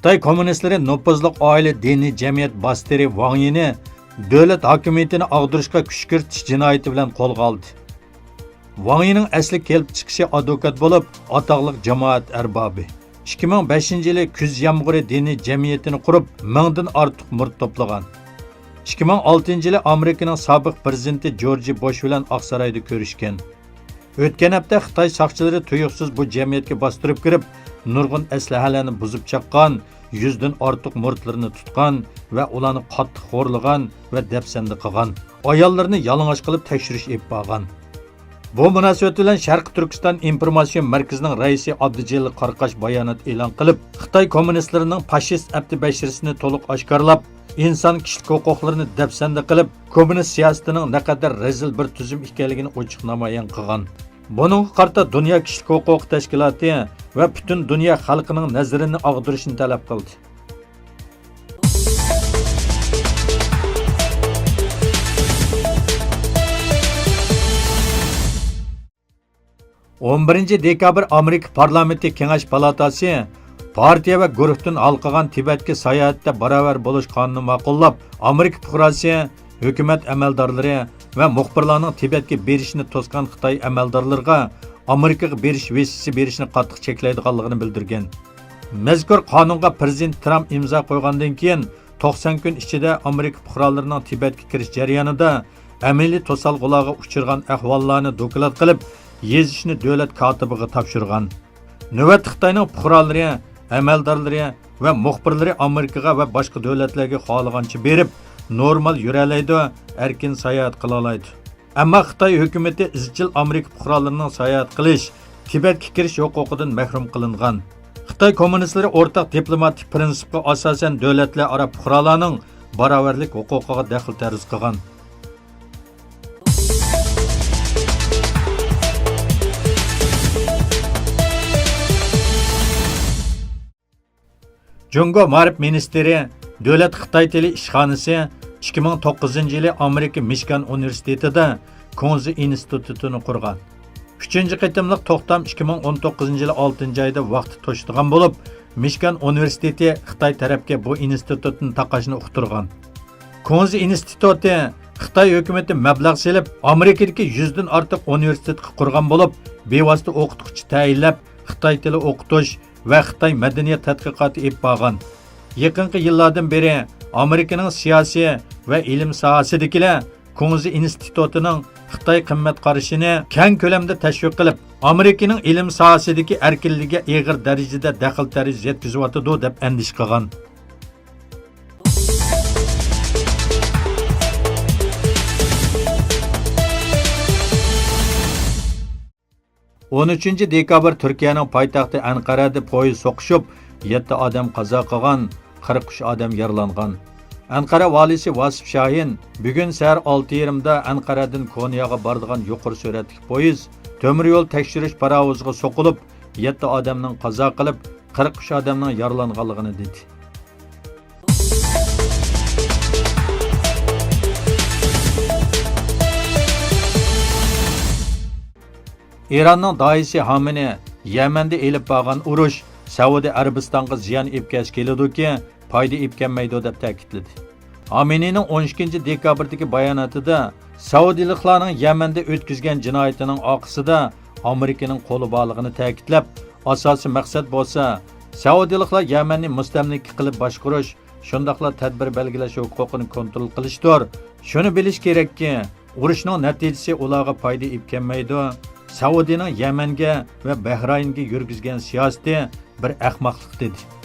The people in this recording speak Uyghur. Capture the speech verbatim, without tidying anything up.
خىتاي كوممۇنىستلىرى نوپۇزلۇق ئائىلە دىنىي جەمئىيەت باستىرى ۋاڭ يىنى دۆلەت ھاكىمىيىتىنى ئاغدۇرۇشقا كۈشكۈرتۈش جىنايىتى بىلەن قولغا ئالدى. ۋاڭ يىنىڭ ئەسلى كېلىپ چىقىشى ئادۋوكات بولۇپ، ئاتاقلىق جامائەت ئەربابى. ئىككى مىڭ بەشىنچى يىلى كۈز يامغۇرى دىنىي جەمئىيىتىنى قۇرۇپ، مىڭدىن ئارتۇق مۇرىت توپلىغان. ئىككى مىڭ ئالتىنچى يىلى ئامېرىكىنىڭ سابىق پىرېزىدېنتى جورج بوش بىلەن ئاقسارايدا كۆرۈشكەن. ئۆتكەن ھەپتە خىتاي ساقچىلىرى تۇيۇقسىز بۇ جەمئىيەتكە باستۇرۇپ كىرىپ، نۇرغۇن ئەسلىھەلەرنى بۇزۇپ چاققان، يۈزدىن ئارتۇق مۇرىتلىرىنى تۇتقان ۋە ئۇلارنى قاتتىق خورلىغان ۋە دەپسەندە قىلغان. ئاياللىرىنى يالىڭاچ قىلىپ تەكشۈرۈش ئېلىپ بارغان. بۇ مۇناسىۋەت بىلەن شەرقىي تۈركىستان ئىنفورماتسىيە مەركىزىنىڭ رەئىسى ئابدۇجېلىل قاراقاش بايانات ئېلان قىلىپ، خىتاي كوممۇنىستلىرىنىڭ فاشىست ئەپتى بەشىرىسىنى تولۇق ئاشكارىلاپ، ئىنسان كىشىلىك ھوقۇقلىرىنى دەپسەندە قىلىپ، كوممۇنىست سىياسىتىنىڭ نەقەدەر رەزىل بىر تۈزۈم ئىكەنلىكىنى ئوچۇق نامايان قىلغان. بۇنىڭغا قارىتا دۇنيا كىشىلىك ھوقۇق تەشكىلاتى ۋە پۈتۈن دۇنيا خەلقىنىڭ نەزىرىنى ئاغدۇرۇشنى تەلەپ قىلدى. ئون بىرىنچى دېكابىر ئامېرىكا پارلامېنتى كېڭەش پالاتاسى پارتىيە ۋە گۇرۇھتىن ھالقىغان تىبەتكە ساياھەتتە باراۋەر بولۇش قانۇنىنى ماقۇللاپ، ئامېرىكا پۇقراسى، ھۆكۈمەت ئەمەلدارلىرى ۋە مۇخبىرلارنىڭ تىبەتكە بېرىشىنى توسقان خىتاي ئەمەلدارلىرىغا ئامېرىكىغا بېرىش ۋىزىسى بېرىشنى قاتتىق چەكلەيدىغانلىقىنى بىلدۈرگەن. مەزكۇر قانۇنغا پىرېزىدېنت ترامپ ئىمزا قويغاندىن كېيىن، توقسان كۈن ئىچىدە ئامېرىكا پۇقرالىرىنىڭ تىبەتكە كىرىش جەريانىدا ئەمەلىي توسالغۇلارغا ئۇچرىغان ئەھۋاللارنى دوكلات قىلىپ، يېزىشنى دۆلەت كاتىپىغا تاپشۇرغان. نۆۋەتتە خىتاينىڭ پۇقرالىرى، ئەمەلدارلىرى ۋە مۇخبىرلىرى ئامېرىكىغا ۋە باشقا دۆلەتلەرگە خالىغانچە بېرىپ، نورمال يۈرەلەيدۇ، ئەركىن ساياھەت قىلالايدۇ. ئەمما خىتاي ھۆكۈمىتى ئىزچىل ئامېرىكا پۇقرالىرىنىڭ ساياھەت قىلىش، تىبەتكە كىرىش ھوقۇقىدىن مەھرۇم قىلىنغان. خىتاي كوممۇنىستلىرى ئورتاق دىپلوماتىك پىرىنسىپقا ئاساسەن دۆلەتلەر ئارا پۇقرالارنىڭ باراۋەرلىك ھوقۇقىغا دەخلى تەرۇز قىلغان. جۇڭگو مائارىپ مىنىستىرى، دۆلەت خىتاي تىلى ئىشخانىسى ئىككى مىڭ توققۇزىنچى يىلى ئامېرىكا مىشگان ئۇنىۋېرسىتېتىدا كۇڭزى ئىنستىتۇتىنى قۇرغان. ئۈچىنچى قېتىملىق توختام ئىككى مىڭ ئون توققۇزىنچى يىلى ئالتىنچى ئايدا ۋاقتى توشىدىغان بولۇپ، مىشگان ئۇنىۋېرسىتېتى خىتاي تەرەپكە بۇ ئىنستىتۇتنى تاقاشنى ئۇقتۇرغان. كۇڭزى ئىنستىتۇتى خىتاي ھۆكۈمىتى مەبلەغ سېلىپ، ئامېرىكىدىكى يۈزدىن ئارتۇق ئۇنىۋېرسىتېتقا قۇرغان بولۇپ، بىۋاسىتە ئوقۇتقۇچى تەيىنلەپ، خىتاي تىلى ئوقۇتۇش ۋە خىتاي مەدەنىيەت تەتقىقاتى ئېلىپ بارغان. يېقىنقى يىللاردىن بېرى ئامېرىكىنىڭ سىياسىي ۋە ئىلىم ساھەسىدىكىلەر كۇڭزى ئىنستىتۇتىنىڭ خىتاي قىممەت قارىشىنى كەڭ كۆلەمدە تەشۋىق قىلىپ، ئامېرىكىنىڭ ئىلىم ساھەسىدىكى ئەركىنلىكىگە ئېغىر دەرىجىدە دەخلى تەرۇز يەتكۈزۈۋاتىدۇ دەپ ئەندىشە قىلغان. ئون ئۈچىنچى دېكابىر تۈركىيەنىڭ پايتەختى ئەنقەرەدە پويىز سوقۇشۇپ، يەتتە ئادەم قازا قىلغان، قىرىق ئۈچ ئادەم يارىلانغان. ئەنقەرە ۋالىسى ۋاسىپ شاھىن بۈگۈن سەھەر ئالتە يېرىمدا ئەنقەرەدىن كونياغا بارىدىغان يۇقىرى سۈرئەتلىك پويىز تۆمۈر يول تەكشۈرۈش پاراۋۇزىغا سوقۇلۇپ، يەتتە ئادەمنىڭ قازا قىلىپ، قىرىق ئۈچ ئادەمنىڭ يارىلانغانلىقىنى دېدى. ئىراننىڭ داھىيسى خامنېئى يەمەندە ئېلىپ بارغان ئۇرۇش سەئۇدى ئەرەبىستانغا زىيان ئېلىپ كەلسە كېلىدۇكى، پايدا ئېلىپ كەلمەيدۇ دەپ تەكىتلىدى. خامنېئىنىڭ ئون ئىككىنچى دېكابىردىكى باياناتىدا سەئۇدىلىقلارنىڭ يەمەندە ئۆتكۈزگەن جىنايىتىنىڭ ئارقىسىدا ئامېرىكىنىڭ قولى بارلىقىنى تەكىتلەپ، ئاساسىي مەقسەت بولسا سەئۇدىلىقلار يەمەننى مۇستەملىكە قىلىپ باشقۇرۇش، شۇنداقلا تەدبىر بەلگىلەش ھوقۇقىنى كونترول قىلىشتۇر. شۇنى بىلىش كېرەككى، ئۇرۇشنىڭ نەتىجىسى ئۇلارغا پايدا ئېلىپ كەلمەيدۇ. سەئۇدىنىڭ يەمەنگە ۋە بەھرەينگە يۈرگۈزگەن سىياسىتى بىر ئەخمەقلىق، دېدى.